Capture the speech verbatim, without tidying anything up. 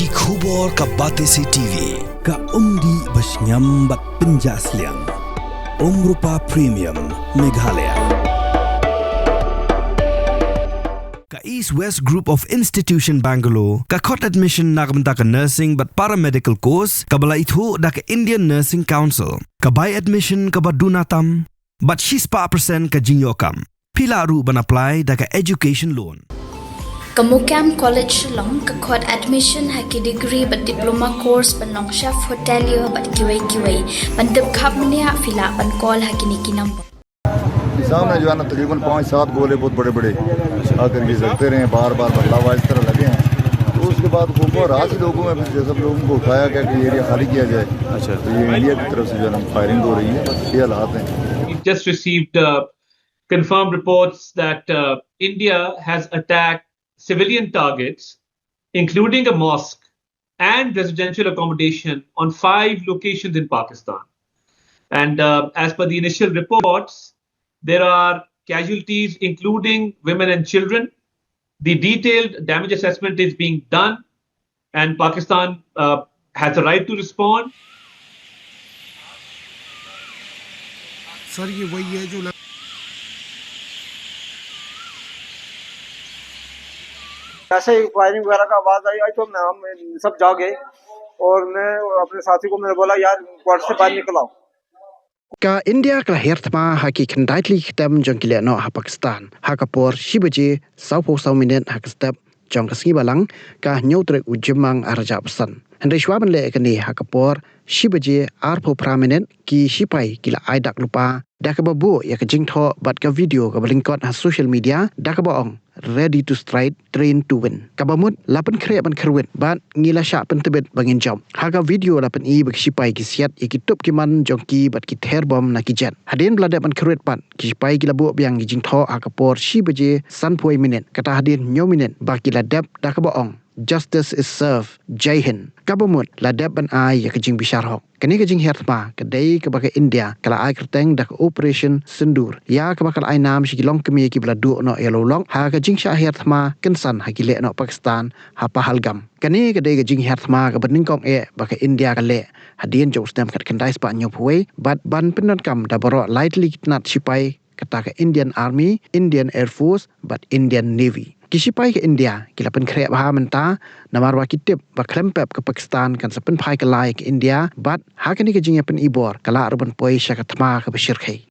Ki khubor ka Batesi T V, ka umdih ba shngiam bad pynjah sliang. Umrupa Premium, Meghalaya. Ka East West Group of Institution Bangalore, ka khot admission na ka bynta ka nursing bad paramedical course, kaba la ithuh da ka Indian Nursing Council, ka bai admission kaba duna tam, bad shispah percent ka jingïoh kam. Phi lah ruh ban apply da ka education loan. Ka Mukam College Shillong ka khot admission ha ki degree bad diploma course ban long chef hotelier bad kiwei kiwei. Ban tip khapmniah phi lah ban call ha kine ki number. सामने जो है ना तकरीबन पाँच सात गोले बहुत बड़े बड़े आकर के लगते रहे हैं, बार बार बदलाव इस तरह लगे हैं। तो उसके बाद ऊपर रात ही लोगों में फिर जैसे लोगों को उठाया गया कि ये एरिया खाली किया जाए। अच्छा। तो ये इंडिया की तरफ से जो है ना फायरिंग हो रही है, ये हालात हैं। We've just received uh, confirmed reports that uh, India has attacked civilian targets, including a mosque and residential accommodation, on five locations in Pakistan. And uh, as per the initial reports, there are casualties, including women and children. The detailed damage assessment is being done, and Pakistan uh, has the right to respond. सर, ये वही है जो लग- जैसे ही फायरिंग वगैरह का आवाज़ आई, आई तो मैं, हम सब जाग गए और मैं अपने साथी को मैंने बोला, "यार, क्वार्टर से बाहर निकल आओ।" Ka India ka la hiar thma ha ki khyndai tylli ki ktem jong ki lehnoh ha Pakistan ha ka por shi baje sawphew saw minit ha ka step jong ka sngi Balang, ka hynñiew tarik u Jymmang arhajar arphew san. Hynrei shuwa ban leh kane ha ka por shi baje arphew phra minit, ki shipai ki la ai dak lypa da kaba buh ïa ka jingthoh bad ka video kaba lyngkot ha social media da kaba ong "Ready to strike, train to win." Kaba mut la pynkhreh ban kyrwit bad ngi la shah pyntbit ba ngin jop. Ha ka video la pyni ba ki shipai ki siat ïa ki tup ki man jong ki bad ki ther bom na ki jet. Hadien ba la dep ban kyrwit pat, ki shipai ki la buh biang ki jingthoh ha ka por shi baje sanphew minit, kata hadien hynñiew minit ba ki la dep da kaba ong "Justice is served, Jai Hind." Kaba mut la dep ban ai ïa ka jingbishar hok. Kane ka jinghiar thma ka dei kaba ka India ka la ai kyrteng da ka Operation Sindoor, ïa kaba ka la ai nam sha ki longkmie kiba la duh noh ïa la u lok ha ka jingshah hiar thma kynsan ha ki lehnoh Pakistan ha Pahalgam. Kane ka dei ka jinghiar thma kaba nyngkong eh ba ka India ka leh hadien jong u snem khatkhyndai spah hynñiewphew wei bad ban pyndonkam da baroh lai tylli ki tnat shipai, kata ka Indian Army, Indian Air Force bad Indian Navy. Ki shipai ka India ki la pynkhreh bha mynta namar ba ki tip ba khlem pep ka Pakistan kan sa pynphai kylla ïa ka India bad ha kane ka jingïapyni bor ka lah ruh ban poi sha ka thma kaba shyrkhei.